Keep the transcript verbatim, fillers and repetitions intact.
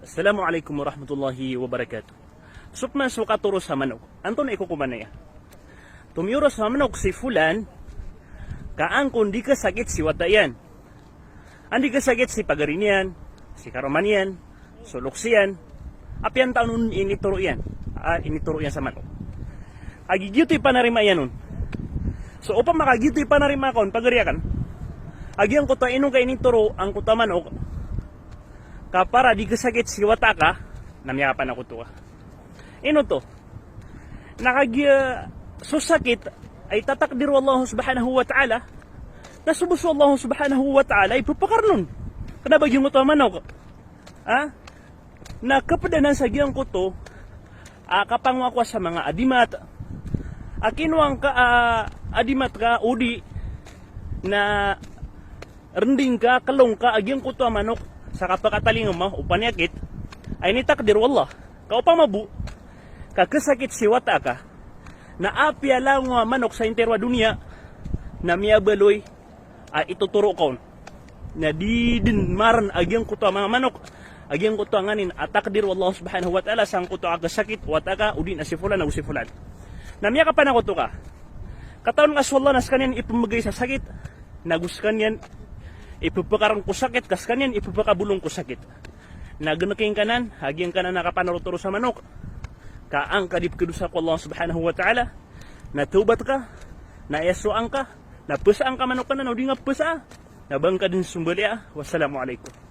Assalamu alaikum warahmatullahi wabarakatuh. So pman so katoro sa manok, antonaa i kokoman iyan? Tomiyoros sa manok si Fulan ka angkon di kasakit si wata iyan. An di kasakit si pagari niyan, si karoma niyan, so loks iyan, apiya antaa on initoro iyan, a, initoro iyan sa manok. A giyoto i panarima iyan on. So opama ka giyoto i panarima ka on, pagari akn, a giyangkoto a ino ngka initoro angkoto a manok ka para di kasakit si wata ka, na miyakapanakoto ka. Ino oto? Na kagiya so sakit a itatakdir o Allah subhanahu wa ta'ala, na so bo so Allah subhanahu wa ta'ala i pphakar on. Kna ba giyangkoto a manok, a, na kapd anan sa giyangkoto a kapangowakowa sa manga adimat a kinowa ngka a adimat ka odi na rnding ka, klong ka a giyangkoto a manok sa kapakatalingoma o paniyakit a initakdir o Allah. Ka opama bo ka khasakit si wata ka, na apiya langon a manok sa intiro a doniya, na miyabaloy a itotoro ka on. Na di dn marn a giyangkoto a manga manok a giyangkoto a nganin a takdir o Allah subhanahu wa ta'ala sangkoto a khasakit o wata ka odi na si Fulan ago si Fulan. Na miyakapanakoto ka. Katawan ka so Allah na skaniyan i pmbgay sa sakit, na go skaniyan i pphakar ko sakit, ka skaniyan i pphakabolong ko sakit. Na gnki ngka nan a giyangkanan a kapanarotoros a manok ka an ka di pkhadosa ko Allah subhanahu wa ta'ala, na tawbat ka, na iyasowa ngka, na pzaan ka manok anan o di nga pzaa, na ba ngka dn sombalia. Wassalamu alaikum.